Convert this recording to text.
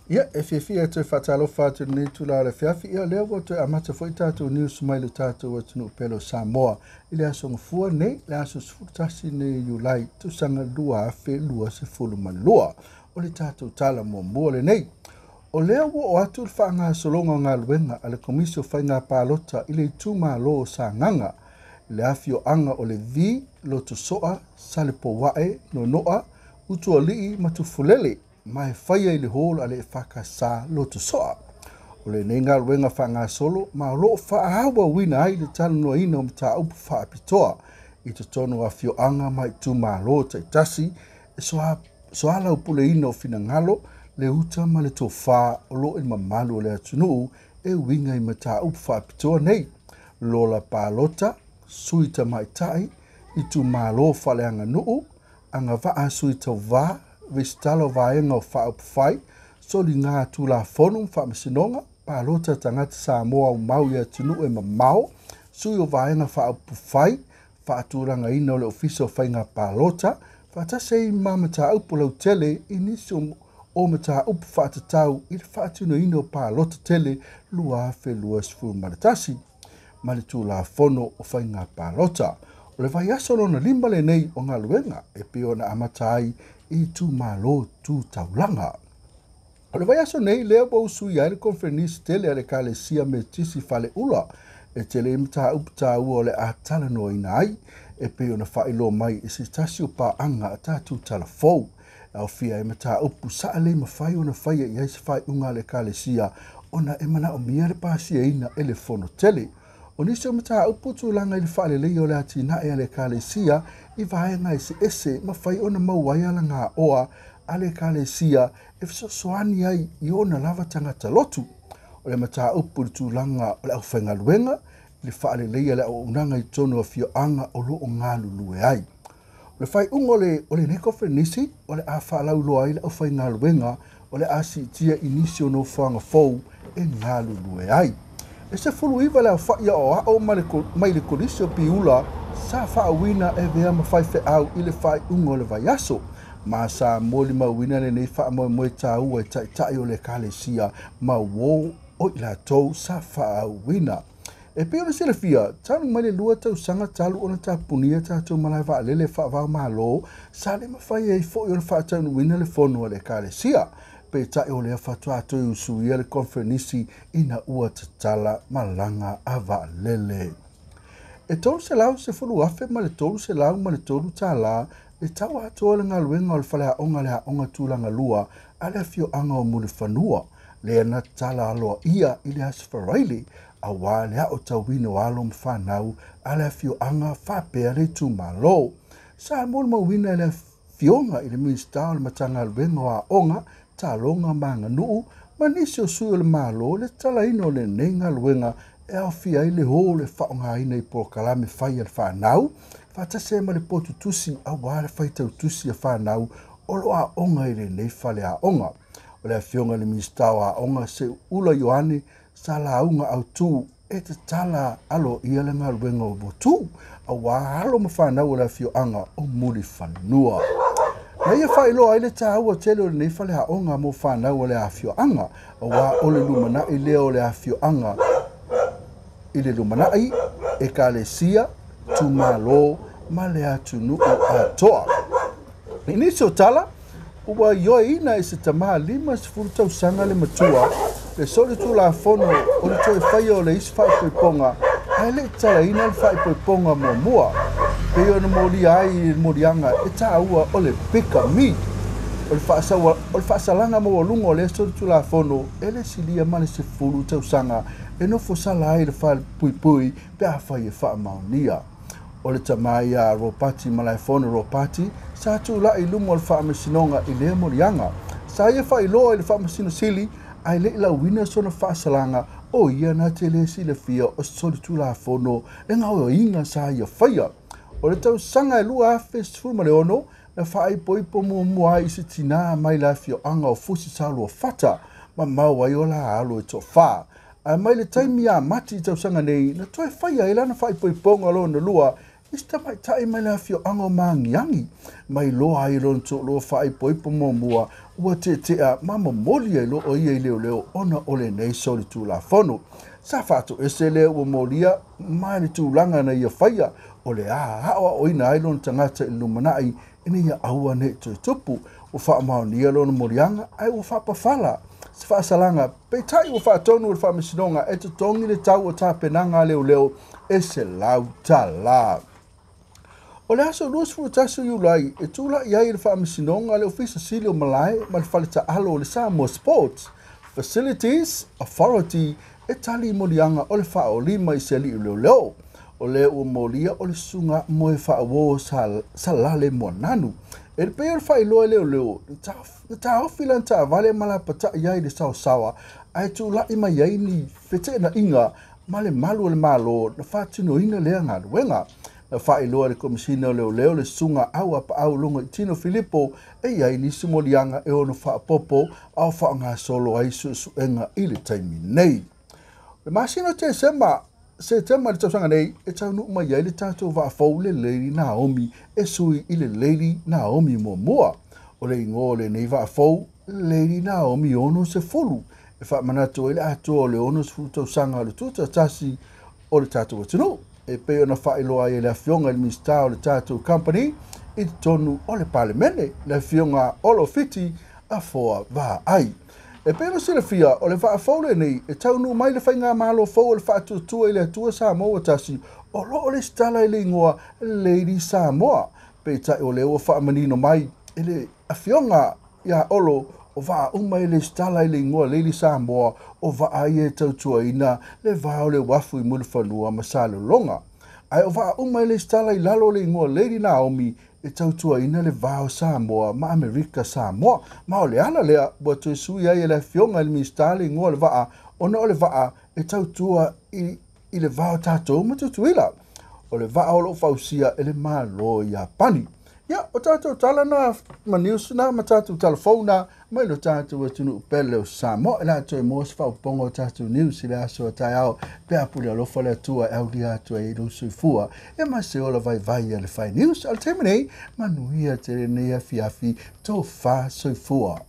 Ia, e fiafia e toe faatalofa atu i lenei itula o le afiafi. Ia, o lea ua toe amata foi tatou news mai le tatou atunuu pele o Samoa i le aso Gafua nei, le aso 11 nei Iulai, tausaga 2022. O le tatou tala muamua lenei. O lea ua oo atu le faagasologa o galuega a le Komisi o Faiga Palota i le itumalo o Sagaga, i le afioaga o Levi, Lotosoa, Salepouae, Nonoa, Utualii ma Tufulele, ma e faia i le hall a le EFKS Lotosoa. O lenei galuega faagasolo ma o lo o faaauauina ai le talanoaina o mataupu faapitoa i totonu o afioaga ma itumalo taitasi e soalaupuleina o finagalo, le uta ma le tofa o lo o i le mamalu o le atunuu e uiga i mataupu faapitoa nei. Lola palota, sui tamaitai, itumalo faaleaganuu, agavaa sui tauva, resitala o vaega o faaupufai, soliga tulafono ma faamasinoga, palota tagata Samoa aumau i atunuu e mamao, sui o vaega faaupufai, faatulagaina o le Ofisa o Faiga Palota, faatasi ai ma mataupu lautele i nisi o mataupu faatatau i le faatinoina o palota tele 2021 ma le Tulafono o Faiga Palota. O le vaiaso lona 5 lenei o galuega e pei ona amata ai i itumalo tu taulaga. O le vaiaso nei lea ua usuia ai le konferenisi tele a le Ekalesia Metisi Faleula e tele i mataupu taua o le a talanoaina ai e pei ona faailoa mai i se tasi o paaga a tatou talafou. E aofia ai mataupu sa le mafai ona faia i ai se faaiuga a le Ekalesia ona e manaomia le pasiaina e le fono tele. O nisi o mataupu tulaga i le faaleleia o le atinae a le Ekalesia i vaega eseese mafai ona maua ai alagaoa a le Ekalesia e fesoasoani ai i ona lava tagata lotu. O le mataupu i le tulaga o le aufaigaluega, le faaleleia o le auaunaga i totonu o afioaga o lo o galulue ai. O le faaiuga o lenei konferenisi o le a faalauiloa ai le aufaigaluega o le a siitia i nisi o nofoaga fou e galulue ai. E 19 le aofai aoao mai le Kolisi o Piula sa faauina e avea ma faifeau i le faaiuga o le vaiaso. Ma sa molimauina lenei faamoemoe taua i taitai o le Ekalesia ma uō o i latou sa faauina. E pei ona silafia, talu mai le 2 tausaga talu ona tapunia tatou malae vaalele faava-o-Malo, sa le mafai ai foi ona faataunuuina le fono a le Ekalesia. Peitai o lea faatoa toe usuia le konferenisi ina ua tatala malaga a vaalele. E 310,000 ma le 303 tālā le tau atoa le galuega o le faleaoga le aoga tulaga lua a le afioaga o Mulifanua, lea na tatala aloaia i le Aso Faraile, auā le aotauina o alo ma fanau a le afioaga faapea le itumalo. Sa molimauina e le afioga i le Minisita o le Matagaluega o Aoga, Taaloga ma Aganuu ma nisi o sui o le Malo le tatalaina o lenei galuega e aofia ai le hall e faaaogaina i polokalame fai a le fanau, faatasi ai ma le potu tusi auā le faitau tusi a fanau o lo o aoga i lenei faleaoga. O le afioga i le Minisita o Aoga Seuula Ioane sa lauga autū e tatala aloaia le galuega o motu auā alo ma fanau o le afioaga o Mulifanua. Na ia faailoa ai le taua tele o lenei faleaoga mo fanau o le afioaga, auā o le lumanai lea o le afioaga i le lumanai, Ekalesia, itumalo ma le atunuu atoa. I nisi o tala, ua ioeina e se tamā 50 tausaga le matua le solitulafono o le toe faia o le isi faaipoipoga ae le i tatalaina le faaipoipoga muamua. Pei ona molia ai i le moliaga e taua o le bigamy. O le faasalaga maualuga o lea solitulafono e le silia ma le 10 tausaga e nofo sala ai le falepuipui pe afai e faamaonia. O le tama ia Ropati Malaefono Ropati sa tulai i luma o le faamasinoga i lea moliaga. Sa ia faailoa i le faamasino sili ae le i lauina sona faasalaga o ia na te le silafia o se solitulafono le gaoioiga sa ia faia. O le tausaga e 2016 na faaipoipo muamua ai i se tinā mai le afioaga o Fusi Saluafata ma mau ai o la alo e toafa. Ae mai le taimi ia Mati i tausaga nei na toe faia ai lana faaipoipoga lona lua i se tamaitai mai le afioaga o Magiagi, mai loa ai lona toalua faaipoipo muamua ua tetea ma momoli ai loa o ia i leoleo ona o lenei solitulafono. Sa faatoese lea ua molia ma le tulaga na ia faia o le a aoaoina ai lona tagata i le lumanai ina ia aua ne i toe tupu. Ua faamaonia lona moliaga ae ua faapafala se faasalaga, peitai ua faatonu e le Faamasinoga e totogi le tau o tapenaga a leoleo e $100. O le aso 21 o Iulai e tulai ai i le Faamasinoga a le Ofisa Sili o Malae ma le Fale Taalo o le Samoa Sports Facilities Authority e tali i moliaga o le faaolima i se alii o leoleo. O lea ua molia o le susuga Moe Faauo Salale Moananu. E pei o le faailoa e leoleo, na taofi lana taavale ma lapatai ai i le saosaoa ae tulai mai ai ni feteenaiga ma le malu o le Malo na faatinoina lea galuega. Na faailoa e le Komesina o Leoleo le susuga Auapaau Logoitino Filipo e i ai nisi moliaga e ono faaopoopo a o faagasolo ai suesuega i le taimi nei. O le masina o Tesema, Setema i le tausaga nei e taunuu mai ai le tatou vaa fou le Lady Naomi e sui i le Lady Naomi muamua. O le igoa o lenei vaa fou, Lady Naomi 60, e faamanatu ai le atoa o le 60 tausaga o le tutoatasi o le tatou atunuu, e pei ona faailoa ai e le Afioga i le Minisita o le tatou Company i totonu o le Palemene, le Afioga Olo Fiti Afoa Vaai. E pei ona silafia, o le vaa fou lenei e taunuu mai le faigamalo fou o le Faatuatua i le Atua Samoa ua tasi, o lo o lesitala i le igoa Lady Samoa. Peitai o lea ua faamanino mai e le Afioga ia Olo, o vaa uma e lesitala i le igoa Lady Samoa, o vaa ia e tautuaina le va o le uafu i Mulifanua ma Salelologa. Ae o vaa uma e lesitala i lalo o le igoa Lady Naomi e tautuaina le va o Samoa ma Amerika Samoa. Ma o le ala lea ua toe sui ai e le Afioga i le Minisita le igoa o le vaa, ona o le vaa e tautua i le va o tatou ma Tutuila. O le vaa o lo o fausia e le Malo o Iapani. Ia, o tatou tala na ma news na ma tatou tala fou na mai lo tatou atunuu pele o Samoa. E le a toe maua se faaopoopoga o tatou news i le aso a taeao pe a pule alofa le Atua e aulia atu ai i lou soifua e ma se ola vaivai a le Fai News. O le taimi nei, manuia tele lenei afiafi, tofa soifua.